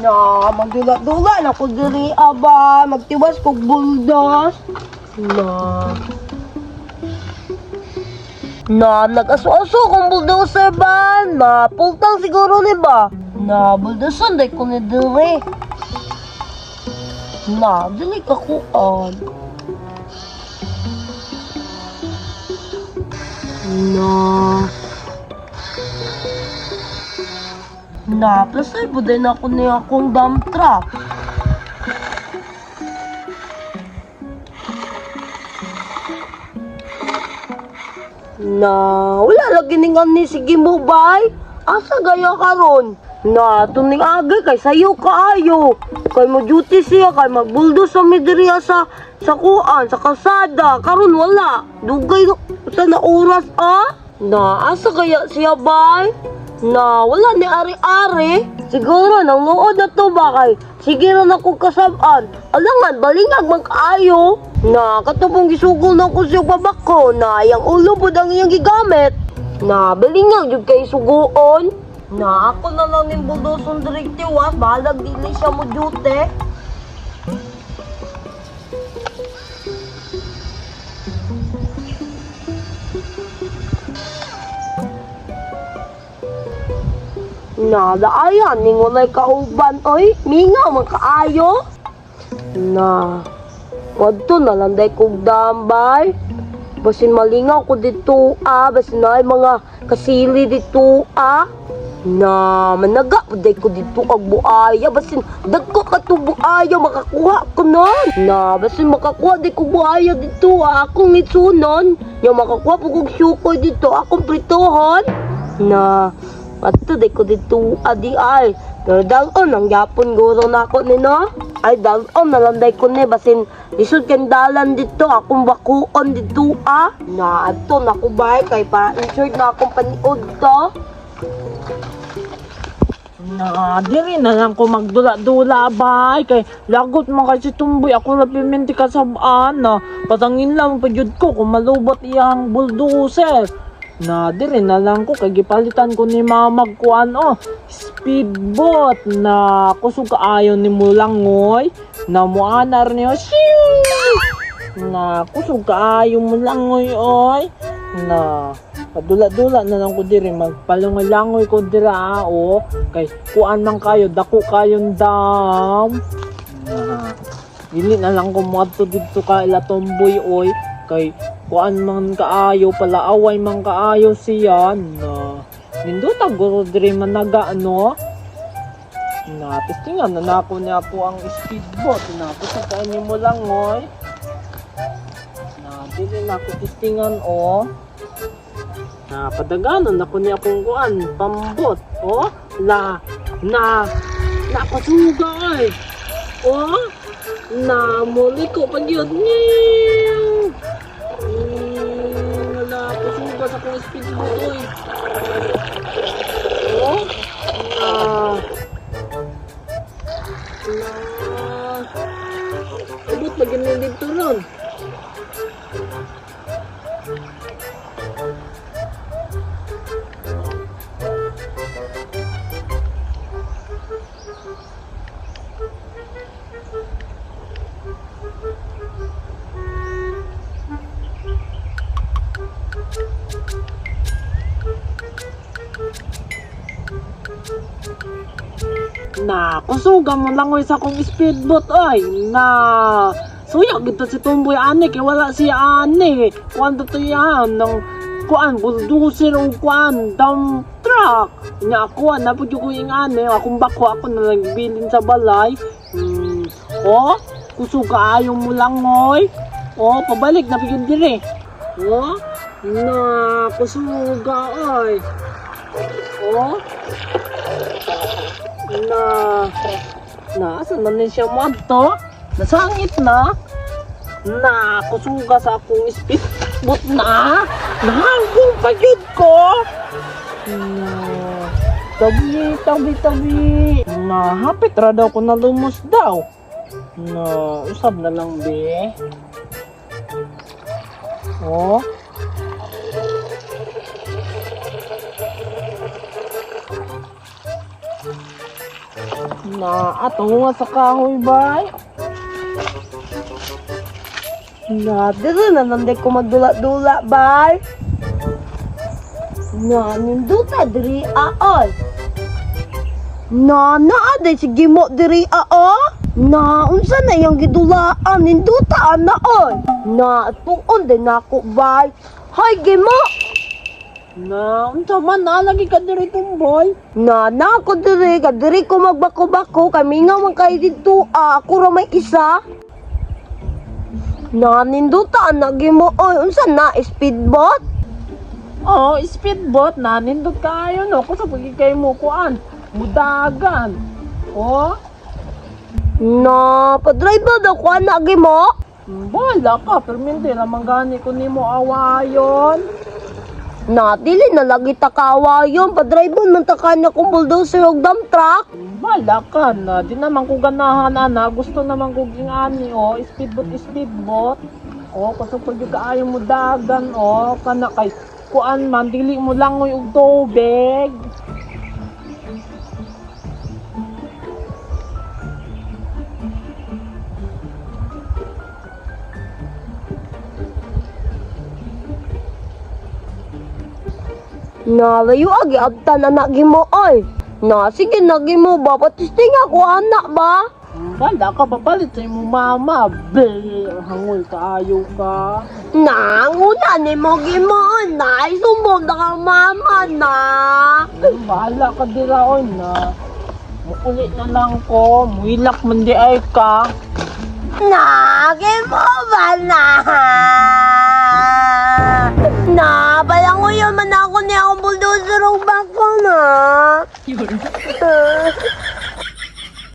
Na, magdula-dula na ko diri aba, magtiwas kog buldos. Na. Na, nag-aso-aso kong bulldozer ba? Na, pultang siguro ni ba? Na, bulldozer day ko ni diri. Na, dili ka kuan. Na. Na, plus ay buday na ako niya akong dump truck. Na, wala lagi ning ani sige mo bay. Asa gaya karon? Na, tuning agay kay sayo kaayo. Kay mo duty siya kay magbuldos sa midiriya sa kuan, sa kalsada. Karon wala. Dugay sa na oras ah. Na, asa kaya siya bay? Na, wala ni ari-ari. Siguro nang luod na to ba kay sige ra na ko kasab-an. Alangan balingag man kaayo. Na, katupong gisugol na ko siya pabako na iyang ulo pud ang iyang gigamit. Na, balingag jud kay suguon. Na, ako na lang ning buldoson diri tiwas, bahalag dili siya mo duty. Na, daayan ning walay kauban oy, mingaw man kaayo. Na, wadto na lang day kog dambay. Basin malingaw ko dito ah, basin na ay mga kasili dito ah. Na, managa po day ko dito ag buaya, basin dagko ka to buaya, makakuha ko nun. Na, basin makakuha day ko buaya dito ah, akong itsunon. Nya makakuha po kog sukoy dito, akong pritohon. Na, ato day ko dito adi ay. Pero dalon ang yapon guro na ako ni no. Ay dalon na lang day ko ni basin lisod kay dalan dito akong bakuon dito ah. Na ato na ko bay kay para insured na akong paniod to. Na, diri na lang ko magdula-dula bay kay lagot man kay si Tumboy ako ra piminti kasab-an na patangin lang pa jud ko kung malubot iyang bulldozer. Na diri na lang ko kay gipalitan ko ni mama kuan oh speedboat na kusog kaayo ni mulangoy na muanar niyo shiu na kusog kaayo mulangoy oy na padula-dula na lang ko diri magpalungoy-langoy ko dira ah, oh kay kuan man kayo dako kayon dam na dili na lang ko moadto didto ka ila tomboy oy kay kuan man kaayo palaaway man kaayo siya na nindot ang guro diri managa ano na testingan na nako niya ako ang speedboat na kusog kaayo mo langoy na dili na ako testingan oh na padaganon ako niya akong kuan pambot oh la na nakasuga ay oh na muli ko pag yun Meow. Wala kusuga sa akong speedboat oy oh na na abot pag yun dito ron. Na, kusuga mo langoy sa akong speedboat ay. Na, suya gito si Tumboy ani kay wala siya ani. Kuan to yan ng kuan bulldozer o kuan dump truck. Nya ako na pud ko yung ani akong bako ako na nagbilin sa balay. Oh, kusuga ayo mo langoy. Oh, pabalik na pud dire. Oh, na kusuga ay. Oh, na na asa na ni siya moadto? Nasangit na na kusuga sa akong speedboat na nahangkong pa gyud ko na tabi tabi tabi na hapit ra daw ko na lumos daw na usab na lang be oh. Na, ato nga sa kahoy bay. Na, diri na lang di ko magdula-dula, bay. Na, ninduta diri aol. Na, naa day si Gimo diri ao. Na, unsa na iyang gidulaan, ninduta ana oy. Na, tuon din nako, bay. Hoy, Gimo! Na, unsa man na lagi ka diri, Tumboy? Na, na ako diri, kadiri ko magbako-bako, kami nga man kayo dito, ah, ako ra may isa. Na, ninduta ana Gimo oy, unsa na, speedboat? Oh, speedboat na nindot kaayo no ko sa pagi kay mo kuan. Mudagan. Oh, Na, pa-drive daw ko ana Gimo. wala ka permente ra man gani ko nimo awayon. Na, dili na lagi takawa yun. Pa-drive man taka niya kung bulldozer o dump truck. Wala ka na, di naman ko ganahan ana, gusto naman ko gingani oh, speedboat speedboat. Oh, kusog pag kaayo mo dagan oh, kana kay kuan man dili mo langoy og tubig. Na, layo agi abtan anak gimo oy. Na, sige na gimo ba? Patisting ako anak ba? Wala ka papalit sa imong mama. Be, hangol kaayo ka. Na, nguna ni mo gimo oy. Na, isumbong na ka mama na. Bahala ka dira oy na. Muuli na lang ko, muilak man di ay ka. Na, gimo ba na? Na, palangoy man ako ni akong bulldozer o bako na.